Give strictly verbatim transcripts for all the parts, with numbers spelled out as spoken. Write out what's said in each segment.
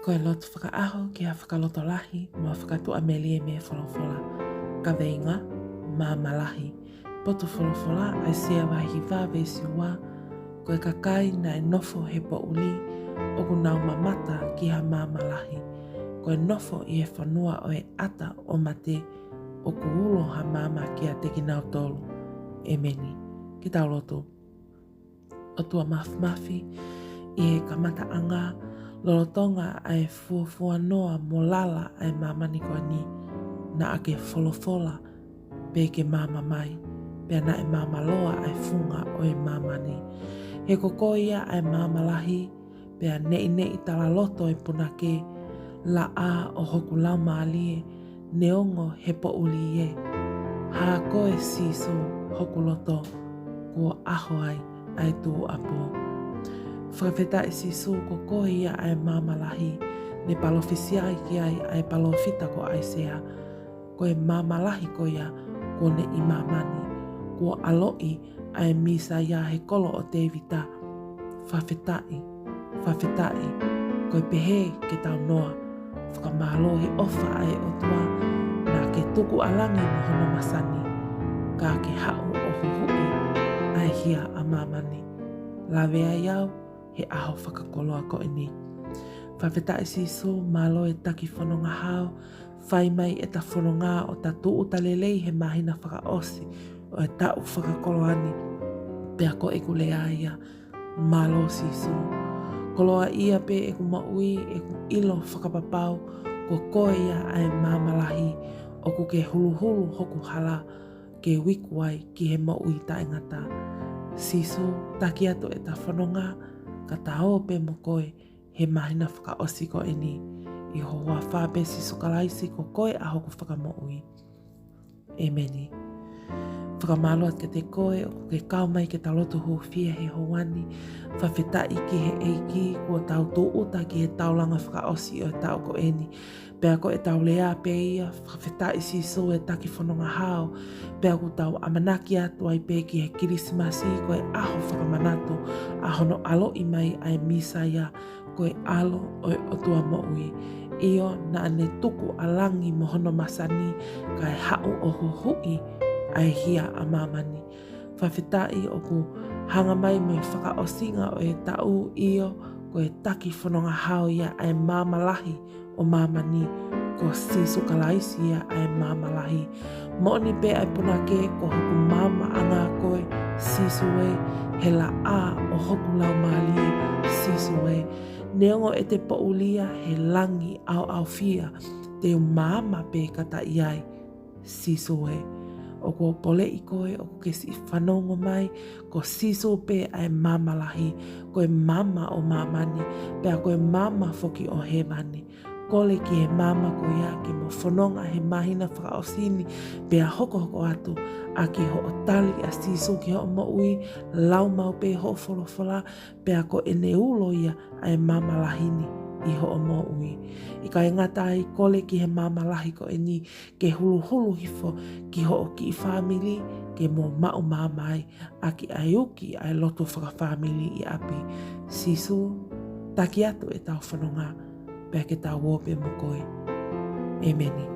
Ko e lotu fakaʻaho ki ha fakalotolahi mo ha fakatuʻamelie mei he folofola. Kaveinga: Maama Lahi. Potu folofola, ʻAisea vahe hiva veesi ua: Ko e kakai naʻe nofo he poʻuli, ʻoku nau mamata ki ha maama lahi. Ko e nofo ʻi he fonua ʻo e ʻata ʻo mate, ʻoku ulo ha maama kiate kinautolu. ʻEmeni. Ke tau lotu. ʻOtua Māfimafi, ʻi he kamataʻanga, lolotonga ʻa e fuofua noa mo lala ʻa e māmani ko eni, naʻa ke folofola pē ke maama mai, pea naʻe maama loa ʻa e funga ʻo e māmani. He ko koe ia ʻa e maama lahi, pea neʻineʻi talaloto e punake, laʻā ʻo hoku laumālie, neongo he poʻuli ē. Hā koe Sīsū hoku loto, kuo ʻaho ai ʻa e tuʻuapō. Fakafetaʻi Sīsū, ko koe ia ʻa e maama lahi, ne palōfisai ki ai ʻa e palōfita ko ʻAisea. Ko e maama lahi ko ia kuo ne ʻi māmani, kuo ʻaloʻi ʻa e Mīsaia he kolo ʻo Tēvita. Fakafetaʻi, fakafetaʻi, ko e pehē ke tau noa. Fakamālō he ʻofa ʻa e ʻOtua, naʻa ke tuku ʻa langi mo hono masani, ka ke haʻu ʻo huhuʻi ʻa e hia ʻa māmani. Lave ai au he ʻaho fakakoloa ko eni. Fakafetaʻi Sīsū, mālō e taki fononga hao, fai mai ʻeta fononga ʻo ta tūʻuta lelei he māhina fakaʻosi ʻo e taʻu fakakoloa ni. Pea ko ʻeku lea ia, mālō Sīsū. Koloaʻia pē ʻeku moʻui, ʻeku ʻilo fakapapau, ko koe ia ʻa e maama lahi, ʻoku ke huluhulu hoku hala, ke u iku ai ki he moʻui taʻengata. Sīsū, taki atu ʻeta fononga, ka ta ō pē mo koe he māhina fakaʻosi ko eni. ʻI ho huafa pē Sīsū Kalaisi, ko koe ʻa hoku Fakamoʻui. ʻEmeni. Fakamālō atu kiate koe ʻoku ke kau mai ke ta lotu hūfia he houa ni. Fakafetaʻi ki he ʻEiki kuo tau tūʻuta ki he taulanga fakaʻosi ʻo e taʻu ko eni. Pea ko ʻetau lea pē ia, fakafetaʻi Sīsū e taki fononga hao. Pea ʻoku tau ʻamanaki atu ai pē ki he Kilisimasi, ko e ʻaho fakamanatu ʻa hono ʻaloʻi mai ʻa e Mīsaia, ko e ʻAlo ʻo e ʻOtua moʻui. ʻIo, naʻa ne tuku ʻa langi mo hono masani, kae haʻu ʻo huhuʻi ʻa e hia ʻa māmani. Fakafetaʻi ʻoku hanga mai mo e fakaʻosinga ʻo e taʻu, ʻio, ko e taki fononga hao ia ʻa e maama lahi ʻo māmani, ko Sīsū Kalaisi ia ʻa e maama lahi. Moʻoni pē ʻa e punake, ko hoku maamaʻanga koe Sīsū ē, he laʻā ʻo hoku laumālie Sīsū ē. Neongo ʻete poʻuli ia he langi ʻaoʻaofia, te u maama pē kata ʻi ai. Sīsū ē, ʻoku ou poleʻi koe ʻoku ke siʻi fanongo mai, ko Sīsū pē ʻa e maama lahi, ko e maama ʻo māmani, pea ko e maama foki ʻo hēvani. Kole ki he maama ko ia ke mo fononga he māhina fakaʻosi ni, pea hokohoko atu ʻaki hoʻo tali ʻa Sīsū ki hoʻo moʻui, lau maʻu pē hoʻo folofola, pea ko ʻene ulo ia ʻa e maama lahi ni ʻi hoʻo moʻui. ʻIkai ngata ai, kole ki he maama lahi ko eni ke huluhulu hifo ki hoʻo kiʻi fāmili, ke mo maʻu maama ai ʻaki ʻa e uki ʻa e lotu fakafāmili ʻi ʻapi. Sīsū, taki atu ʻetau fononga, pea ke tau ō pē mo koe. ʻEmeni.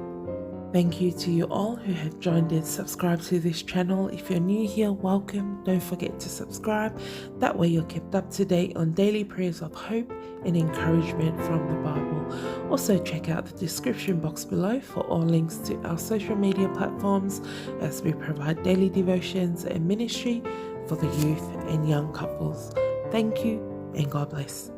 Thank you to you all who have joined and subscribed to this channel. If you're new here, welcome. Don't forget to subscribe. That way you're kept up to date on daily prayers of hope and encouragement from the Bible. Also check out the description box below for all links to our social media platforms as we provide daily devotions and ministry for the youth and young couples. Thank you and God bless.